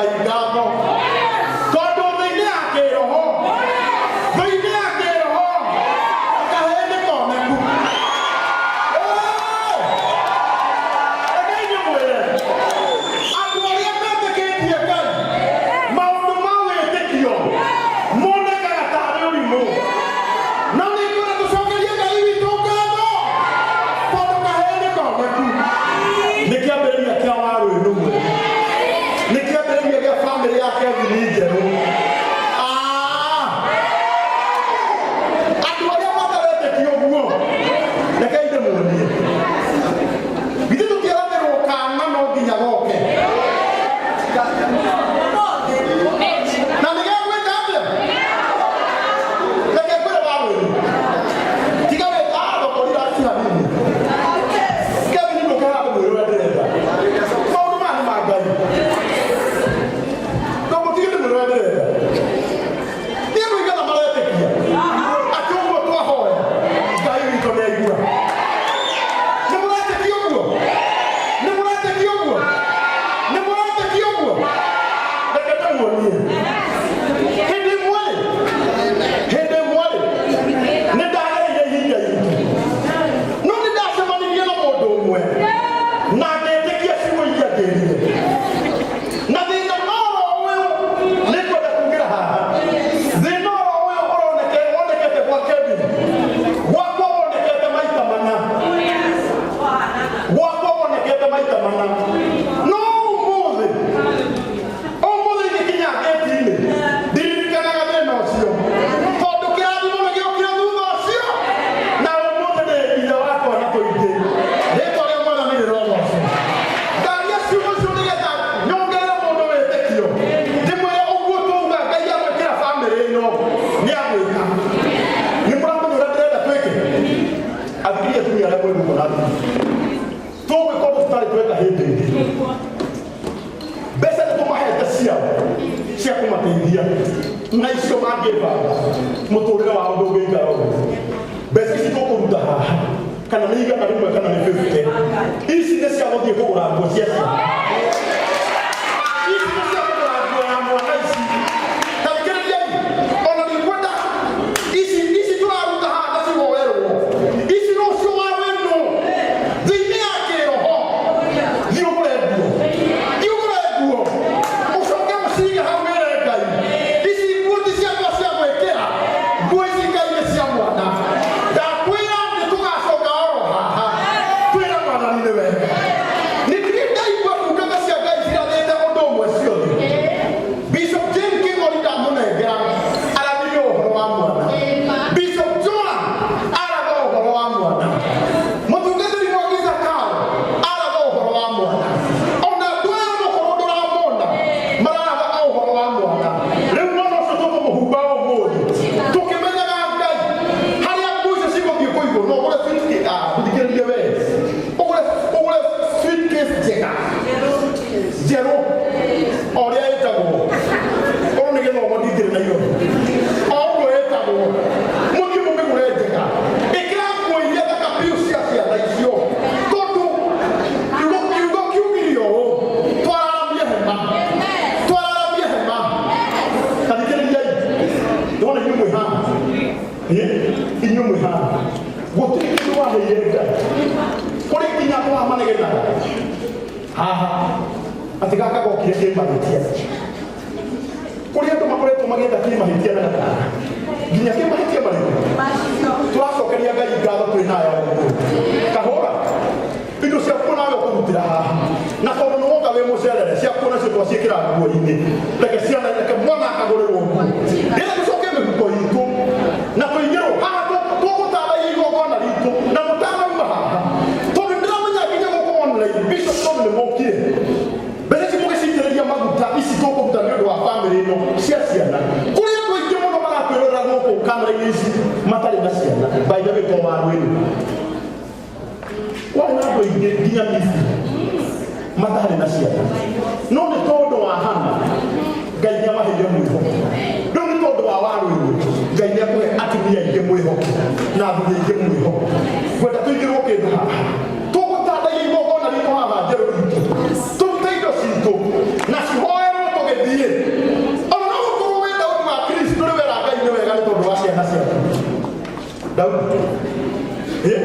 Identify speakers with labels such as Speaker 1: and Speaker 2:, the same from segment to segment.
Speaker 1: Ngai ngatho tondũ thĩ-inĩ ya kĩroho, thĩ-inĩ ya kĩroho kahĩĩ nĩ koneku. Rekei ndĩmwĩre, andũ arĩa metĩkĩtie Ngai, maũndũ ma wĩtĩkio monekaga tarĩ ũrimũ, no nĩ ngwenda tũcokerie Ngai witũ ngatho tondũ kahĩĩ nĩ koneku. Nĩ kĩambĩrĩria kĩa warũĩnu mwerũ, nĩ kĩambĩrĩria gĩa bamĩrĩ ya Kevin njerũ. Ah! Andũ arĩa mataretĩkia ũguo, rekei ndĩmuonie. Githĩ tũtiaranĩrwo kana no nginya goke na nĩ gegwĩka atĩa? Reke ngwĩre warũĩnu, tiga wĩ thokorira hanini. Kevin, ndũke haha ndĩmwĩre ũrĩa ndĩrenda. Maũndũ maya nĩ ma Ngai. No mũtige ndĩmwĩre ũrĩa ndĩrenda. Nĩ andũ aigana maretĩkia atĩ ũguo twahoya Ngai witũ nĩ aigua? Nĩ mũretĩkia ũguo? Nĩ mũretĩkia ũguo? Nĩ mũretĩkia ũguo? Reke ndĩmuonie. Hĩndĩ ĩmwe rĩ, hĩndĩ ĩmwe rĩ, nĩ ndagereire ihinda iritũ, no nĩ ndacemanirie na mũndũ ũmwe na ngĩtĩkia ciugo iria ngĩrire. Na thĩna oro ũyũ nĩ ngwenda kuugĩra haha, thĩna oro ũyũ ũroneke wonekete gwa Kevin, gwakwa wonekete maita mana, gwakwa wonekete maita mana. No ũmũthĩ, ũmũthĩ ingĩkinya ngĩti-inĩ ndiririkanaga thĩna ũcio tondũ kĩrathimo nĩ gĩokire thutha ũcio, na ũmũthĩ ndĩ ithe wa twana tũingĩ. Rĩtwa rĩa Mwathani rĩrogocwo. Ndaria ciugo icio nĩgetha nyongerere mũndũ wĩtĩkio, ndĩmwĩre ũguo twauga Ngai agwĩkĩra bamĩrĩ ĩno, nĩ agwĩka. Nĩ mũramenya ũrĩa ndĩrenda twĩke? Athikĩrĩria, atumia arĩa mwĩ gũkũ na athuri, tũgwĩka ũndũ tũtarĩ tweka hĩndĩ ĩngĩ. Mbeca nĩ tũmahete ciao cia kũmateithia, na icio mangĩbanga mũtũrĩre wao ndũngĩikara ũguo. Mbeca ici tũkũruta haha, kana nĩ 100 kana nĩ 50, ici nĩ cia gũthiĩ kũgũra nguo cia ciana. Ici nĩ cia kũgũra nguo ya mwana ici. Ta thikĩrĩriai, ona ndikwenda ici, ici tũraruta haha na cihoerwo ici. Rũciũ wa wĩno thĩinĩ ya kĩroho, thiĩ ũgũre nguo, thiĩ ũgũre nguo, ũcoke ũcige hau, wĩre Ngai, ici nguo ti ciakwa cia gwĩkĩra, nguo ici Ngai nĩ cia mwana. Ndakwĩra nĩ tũgacoka oro haha twĩra Mwathani nĩ wega. Nĩ ndirĩ ndaigua ndungata cia Ngai cirathĩte ũndũ ũmwe ciothe. Bishop James King'ori ndamũnengera arathire ũhoro wa mwana. Bishop Joan aratha ũhoro wa mwana. Mũtungatĩri Mwangi Zakayo aratha ũhoro wa mwana. Ona andũ aya onokorwo ndũramona, mararatha o ũhoro wa mwana. Rĩu mwana ũcio tũkũmũhumba ũmũthĩ tũkĩmenyaga Ngai harĩa nguo icio cigũthiĩ kũigwo. No ũgũre suitcase, ah, thikĩrĩrie wee, ũgũre suitcase njega njerũ o ũrĩa ĩtagwo. Ũrũ nĩ gĩthomo ndingĩrĩ Nairobi, o ũguo ĩtagwo, mũthiĩ mũmĩgũre njega. Ĩkĩra nguo iria thaka biũ cia ciana icio, tondũ kiugo kiugire ũũ, twararamie hema, twararamie hema. Tathikĩrĩriai, ndona inyuĩ mwĩ haha. Ĩ, inyuĩ mwĩ haha, gũtirĩ kĩndũ waheire Ngai. Kũrĩ nginya andũ haha manegenaga haha atĩ gaka gokire kĩmahĩtia. Kũrĩ andũ makoretwo magĩetha kĩmahĩtia na gatana nginya kĩmahĩtia marĩkũ. Tũracokeria Ngai ngatho twĩ nayo ũguo. Kahũra indo ciaku nawe ũkũrutĩra haha, na tondũ nĩ woka wĩ mũcerere, ciaku nacio twaciĩkĩra nguo-inĩ. Reke ciana, reke mwana akagũrĩrwo nguo, rĩrĩa tũcoke mĩhuko itũ na tũigĩrwo haha. Tũgũtandaia igongona ritũ na mũtanauma haha, tondũ ndĩramenya nginya gũkũ online bishop, tondũ nĩ mokire. Mbeca ici mũgĩcitĩrĩria maguta, ici tũkũruta nĩ ũndũ wa bamĩrĩ ĩno cia ciana. Kũrĩ andũ aingĩ mũno maratwĩrorera gũkũ kamera-inĩ ici matarĩ na ciana. By the way, to warwĩrĩ kwarĩ na andũ aingĩ nginya Misiri matarĩ na ciana, no nĩ tondũ wa Hana Ngai nĩ amaheire mwĩhoko. Rĩu nĩ tondũ wa warũĩrũ, Ngai nĩ akũhe atumia aingĩ mwĩhoko na athuri aingĩ mwĩhoko. Ngwenda tũigĩrwo kĩndũ haha, tũgũtandaia igongona ritũ haha njerũ itũ, tũrute indo citũ na cihoerwo tũgĩthiĩ. Tũgĩthiĩ. Ona no ũkorwo wĩ Daudi wa Kristo nĩ wera Ngai nĩ wega nĩ tondũ wa ciana ciaku. Daudi. Eh?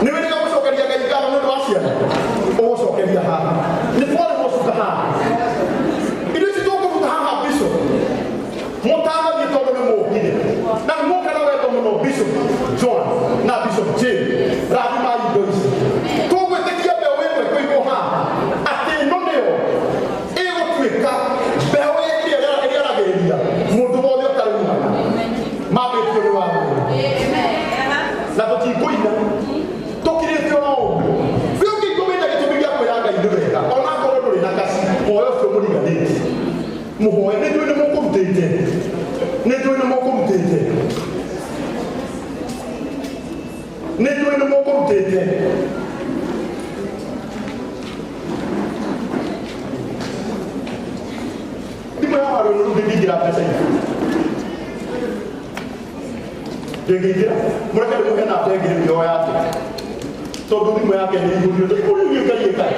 Speaker 1: Nĩ wĩrĩga gũcokeria Ngai ngatho nĩ ũndũ wa ciana? Ũgũcokeria haha. Nĩ twarĩ gũcuka haha. Indo ici tũkũruta haha Bishop. Mũtanathiĩ tondũ nĩ mũkire. Na nĩ mũka na wendo mũno Bishop John na Bishop Jane. Rathimai indo ici. Tũgwĩtĩkia mbeũ ĩmwe ĩkũigwo haha atĩ ĩno nĩyo ĩgũtuĩka mbeũ ĩrĩa ĩrĩaragĩrĩria mũndũ wothe ũtarĩ mwana mambĩtio nĩ watho na tũtikũina tũkirĩte o ũguo rĩu kĩngũmĩte gĩtũmi gĩa kwĩra Ngai nĩ wega ona akorwo ndũrĩ na kaci hoya ũcio mũriganĩtie mũhoe nĩ njũĩ nĩ mũkũrutĩte nĩ njũĩ nĩ mũkũrutĩte nĩ njũĩ nĩ mũkũrutĩte thimũ ya warũ nĩ ndĩngĩingĩra mbeca ici ndĩngĩingĩra mũreke ndĩmũhe namba ĩngĩ rĩu yoya atĩ tondũ thimũ yake nĩ ihũrio ndĩkũrĩrie Ngai ĩkae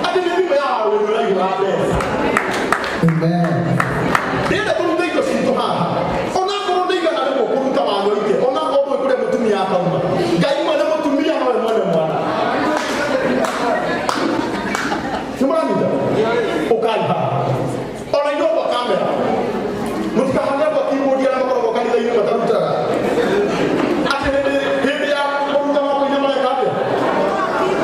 Speaker 1: atĩ nĩ thimũ ya warũ nĩ ũraihũra mbeca.
Speaker 2: Amen.
Speaker 1: Ndĩrenda tũrute indo citũ haha onakorwo nĩ igana rĩmwe kũruta wanyoike onakorwo ndũĩ kũrĩa mũtumia akauma Ngai mwene mũtumia nowe mwene mwana nĩ mũranyita ũkai haha ona inyuĩ andũ a kamera mũtikahane andũ a keyboard arĩa makoragwo kanitha-inĩ matarutaga atĩ hĩndĩ hĩndĩ ya kũruta makũina mareka atĩa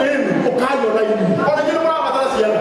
Speaker 1: ĩni ũkai ona inyuĩ ona inyuĩ nĩ mũrabatara ciana.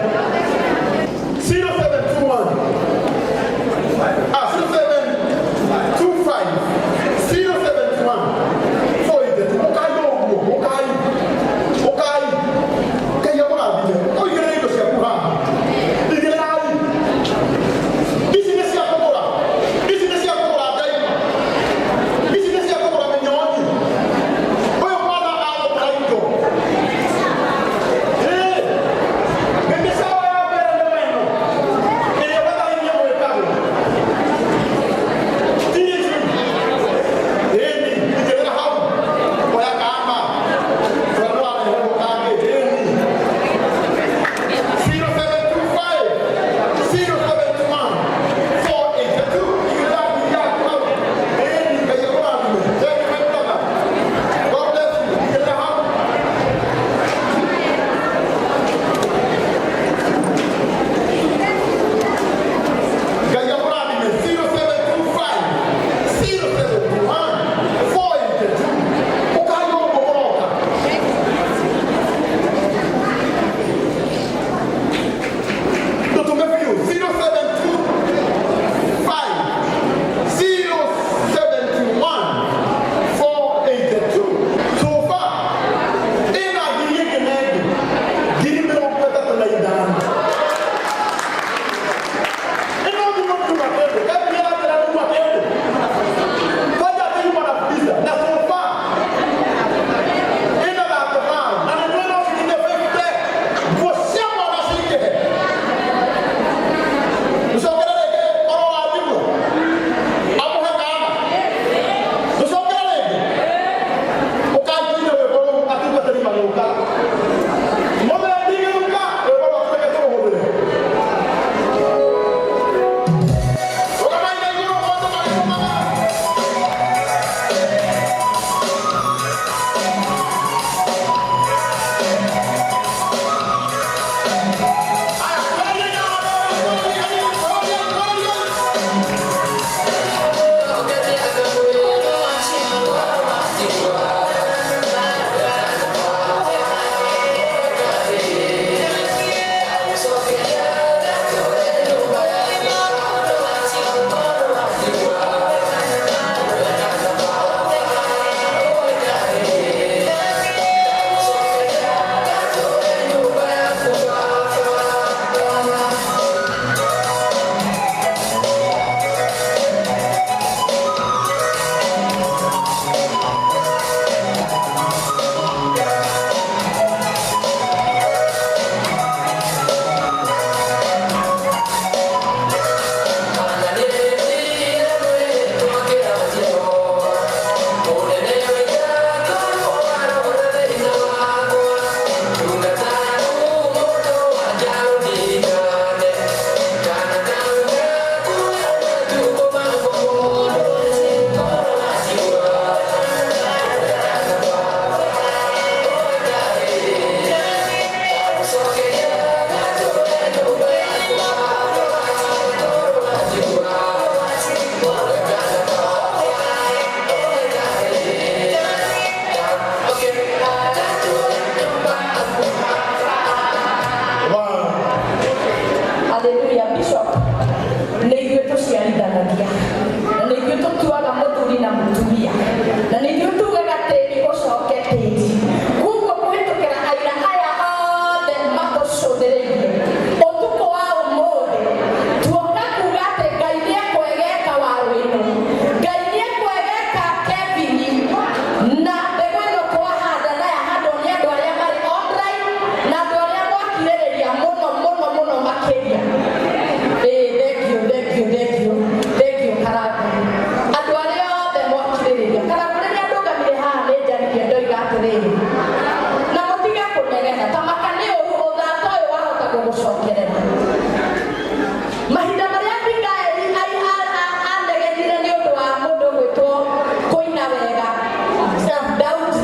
Speaker 3: Hallelujah, Bishop. Nĩ ithuĩ tũciarithanagia na nĩ ithuĩ tũtuaga mũthuri na mũtumia na nĩ ithuĩ tugaga tĩri ũcoke tĩri. Koguo kũhĩtũkĩra aira aya othe matũcũthĩrĩirie ũtukũ wa ũmũthĩ, tuoka kuga atĩ Ngai nĩ ekwegeka waru ĩno, Ngai nĩ ekwegeka Kevin na mbegũ ĩno twahanda na yahandwo nĩ andũ arĩa marĩ online na andũ arĩa mwakirĩrĩria mũno mũno mũno makĩria. Ĩĩ, thank you, thank you, thank you, thank you. Karangu, andũ arĩa othe mwakirĩrĩria. Karangu, rĩrĩa ndũgamire haha nĩ njaririe ndoiga atĩrĩrĩ, na mũtige kũnegena ta maka nĩ ũru, ũthata ũyũ wahota gũgũcokerera. Mahinda marĩa Abigaili anegenire nĩ ũndũ wa mũndũ gwĩtwo kũina wega Daudi,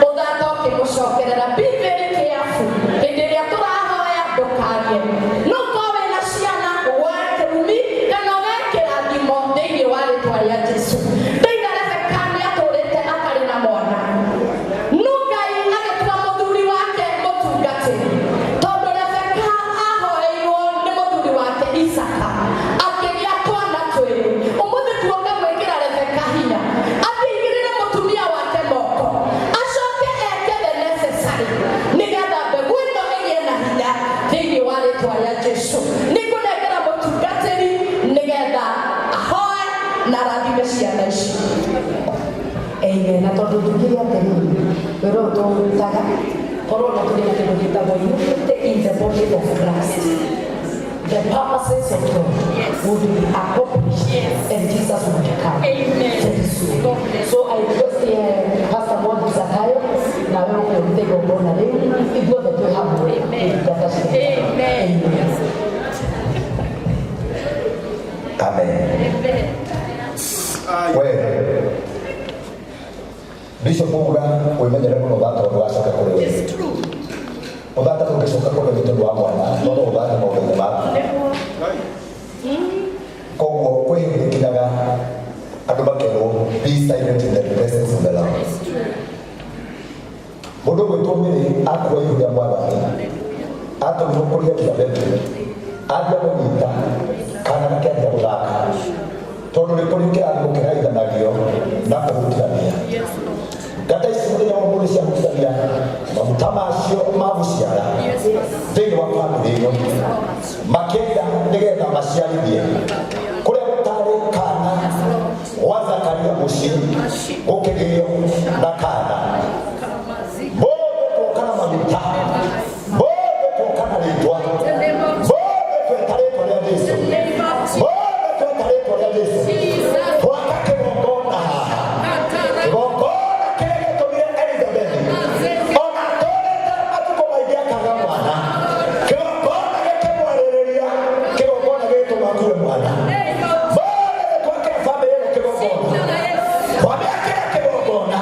Speaker 3: ũthata ũkĩmũcokerera. Be very careful hĩndĩ ĩrĩa tũrahoya, ndũkarie. No korwo wĩna ciana wakĩrumi kana ũgekĩrathimo thĩinĩ wa rĩtwa rĩa Jesu. Ndaiga Rebeka nĩ atũrĩte atarĩ na mwana, no Ngai agĩtua mũthuri wake mũtungatĩri, tondũ Rebeka ahoeirwo nĩ mũthuri wake Isaka akĩgĩa twana twĩrĩ. Ũmũthĩ tuoka gwĩkĩra Rebeka hinya athiĩ aigĩrĩre mũtumia wake moko, acoke eke the necessary nĩgetha mbegũ ĩno ĩgĩe na hinya thĩinĩ wa rĩtwa rĩa Jesu. Nĩngũnengera mũtungatĩri nĩgetha ahoe na arathime ciana ici.
Speaker 4: Amen. Na tondũ njugire atĩrĩrĩ, wĩra ũyũ tũrutaga korwo na tũrĩ na kĩndũ gĩtagwo unity in the body of Christ, the purposes of God would be accomplished and Jesus would come
Speaker 3: Amen.
Speaker 4: very soon.
Speaker 3: God bless.
Speaker 4: So I request Pastor Mwangi Zakayo nawe ũkũrute igongona rĩu, ithuothe twĩ hamwe ndungata cia
Speaker 3: Amen.
Speaker 5: Amen. We Bishop uga wimenyere muno ũthata ũndũ wacoka kũrĩ we. Ũthata ndũngĩcoka kũrĩ we tondũ wa mwana, no no ũthate maũndũ-inĩ maku. Koguo kwĩ hĩndĩ ĩkinyaga andũ makerwo, "Be silent in the presence of the Lord." Mũndũ ũgwĩtwo Mĩrĩ akua ihu rĩa Mwathani, atũmirwo kũrĩ Elizabethi, ambia kũnyita kana gakĩanjia gũthaka, tondũ nĩ kũrĩ kĩrathimo kĩgaithanagio na kũhutithania. Ngata ici mũthenya wa ũmũthĩ ciahutithania maguta macio ma gũciara thĩinĩ wa bamĩrĩ ĩno, makĩenda nĩgetha maciarithie kũrĩa gũtarĩ kana gwa Zakaria, mũciĩ gũkĩgĩo na kana. Mothe twoka na maguta, mothe twoka na rĩtwa, mothe tweta rĩtwa rĩa Jesu, mothe tweta rĩtwa rĩa Jesu, twaka kĩgongona haha, kĩgongona kĩrĩa gĩatũmire Elizabethi ona atũrĩte matukũ maingĩ akaga mwana, kĩgongona gĩkĩmwarĩrĩria, kĩgongona gĩgĩtũma akue mwana. Mothe twakĩra bamĩrĩ ĩno kĩgongona, twamĩakĩra kĩgongona.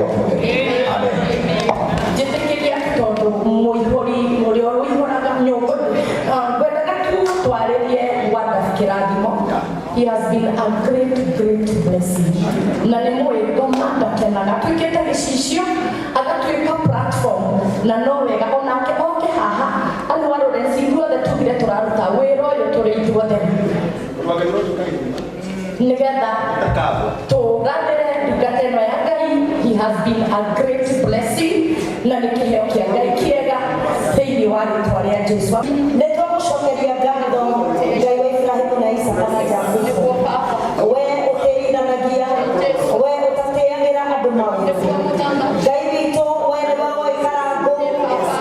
Speaker 5: Roho Mũtheru. Amen.
Speaker 3: Njĩtĩkĩria tondũ mũihũri ũrĩa ũihũraga nyũngũ, ngwendaga tu twarĩrie Wanda kĩrathimo. He has been a great, great blessing, na nĩ mũĩ ngoma ndakenaga atuĩkĩte gĩcicio, agatuĩka platform, na no wega onake oke haha arwarũre. Ithuothe tugire tũraruta wĩra ũyũ tũrĩ ithuothe nĩgetha tũgathĩre ndungata ĩno ya Ngai. He has been a great blessing, na nĩ kĩheo kĩa Ngai kĩega thĩinĩ wa rĩtwa rĩa Jesu.
Speaker 4: Nĩ twagũcokeria ngatho, Ngai wa Ibrahimu na Isaka na Jakubu, we ũtĩithanagia, we ũtatĩagĩra andũ maũndũ. Ngai witũ, we nĩwe woikara ngũ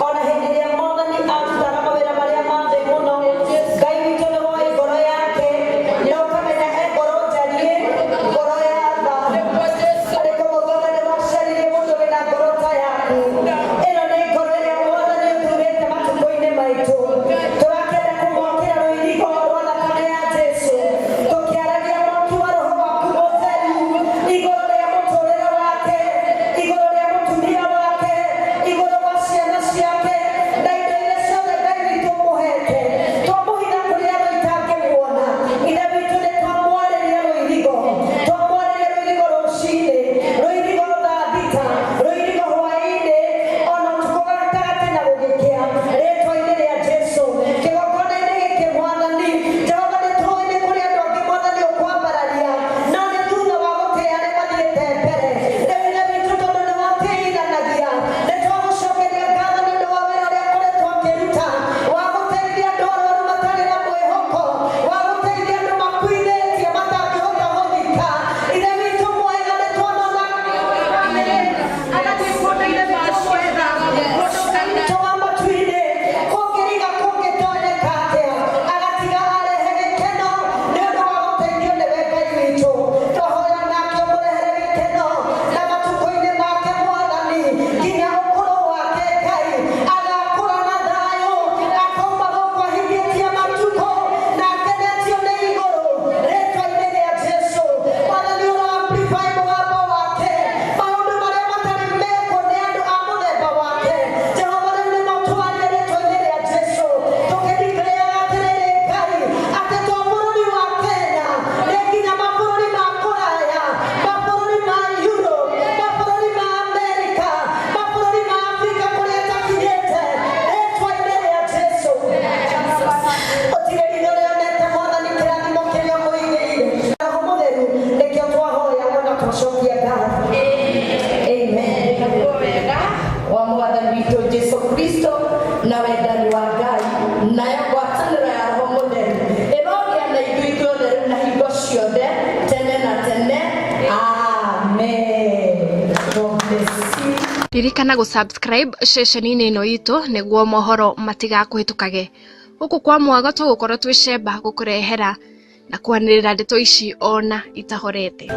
Speaker 4: ona hĩndĩ ĩrĩa Mwathani arutaga mawĩra marĩa ma thĩ mũno. Ngai witũ, nĩ woĩ ngoro yake na ũkamenya he ngoro njariĩ, ngoro ya tha. Arĩko maugaga nĩ wacaririe mũndũ wĩna ngoro ta yaku. Ĩno nĩ ngoro ĩrĩa Mwathani ũthurĩte matukũ-inĩ maitũ. Tũrakĩenda kũmwakĩra rũirigo rwa thakame ya Jesu, tũkĩaragia mwaki wa Roho waku Mũtheru igũrũ rĩa mũtũrĩre wake, igũrũ rĩa mũtumia wake, igũrũ wa ciana ciake na indo iria ciothe Ngai witũ ũmũhete. Twamũhitha kũrĩa andũ itangĩmuona. Ithe witũ, nĩ twamwarĩria rũirigo, twamwarĩria rũirigo rũcinĩ, rũirigo thaa 6, rũirigo hwaĩ-inĩ, ona ũtukũ gatagatĩ na gũgĩkĩa, rĩtwa-inĩ rĩa Jesu. Kĩgongona-inĩ gĩkĩ, Mwathani Jehova, nĩ tũĩ nĩ kũrĩ andũ angĩ Mwathani ũkwambararia, no nĩ thutha wa gũtĩa arĩa mathiĩte mbere. Rĩu Ithe witũ, tondũ nĩ watĩithanagia, nĩ twagũcokeria ngatho nĩ ũndũ wa wĩra ũrĩa akoretwo akĩruta wa gũteithia andũ arwaru matarĩ na mwĩhoko, wa gũteithia andũ makuithĩtie matangĩhota gũthika. Ithe witũ mwega, nĩ tuonona agathiĩ kũndũ. Ithe witũ mwega, kũndũ Ngai witũ wa matu-inĩ kũngĩriga kũngĩtonyeka atĩa, agatiga arehe gĩkeno nĩ ũndũ wa gũteithio nĩwe. Ngai witũ, twahoya nake ũmũrehere gĩkeno na matukũ-inĩ make, Mwathani, nginya ũkũrũ wake. Ngai agakũra na thayũ, akauma gũkũ ahingĩtie matukũ na akenetio nĩ igũrũ, rĩtwa-inĩ rĩa Jesu. Mwathani, ũro amplify mũgambo wake, maũndũ marĩa matarĩ mekwo nĩ andũ a mũthemba wake. Jehova, rĩu nĩmo twaria rĩtwa-inĩ rĩa Jesu, tũkĩdeclareaga atĩrĩrĩ, Ngai, atĩ to bũrũri wa Kenya, nĩ nginya mabũrũri ma kũraya, mabũrũri ma Europe, mabũrũri ma Amerika, mabũrũri ma Afrika kũrĩa ĩtakinyĩte, rĩtwa-inĩ rĩa Jesu. Gũtirĩ ritho rĩonete, Mwathani, kĩrathimo kĩrĩa ũmũigĩire. Roho Mũtheru, nĩkĩo twahoya ona twacokia ngatho. Amen.
Speaker 3: Naguo wega wa Mwathani witũ Jesu Kristo na wendani wa Ngai nayo ngwatanĩro ya Roho Mũtheru ĩrogĩa na ithuĩ ithuothe rĩu na hingo ciothe, tene na tene. Amen. God bless you.
Speaker 6: Ririkana gũ-subscribe ceceni-inĩ ĩno itũ nĩguo mohoro matigakũhĩtũkage. Gũkũ kwa Mwago tũgũkorwo twĩ cemba gũkũrehera na kwanĩrĩra ndeto ici ona itahorete.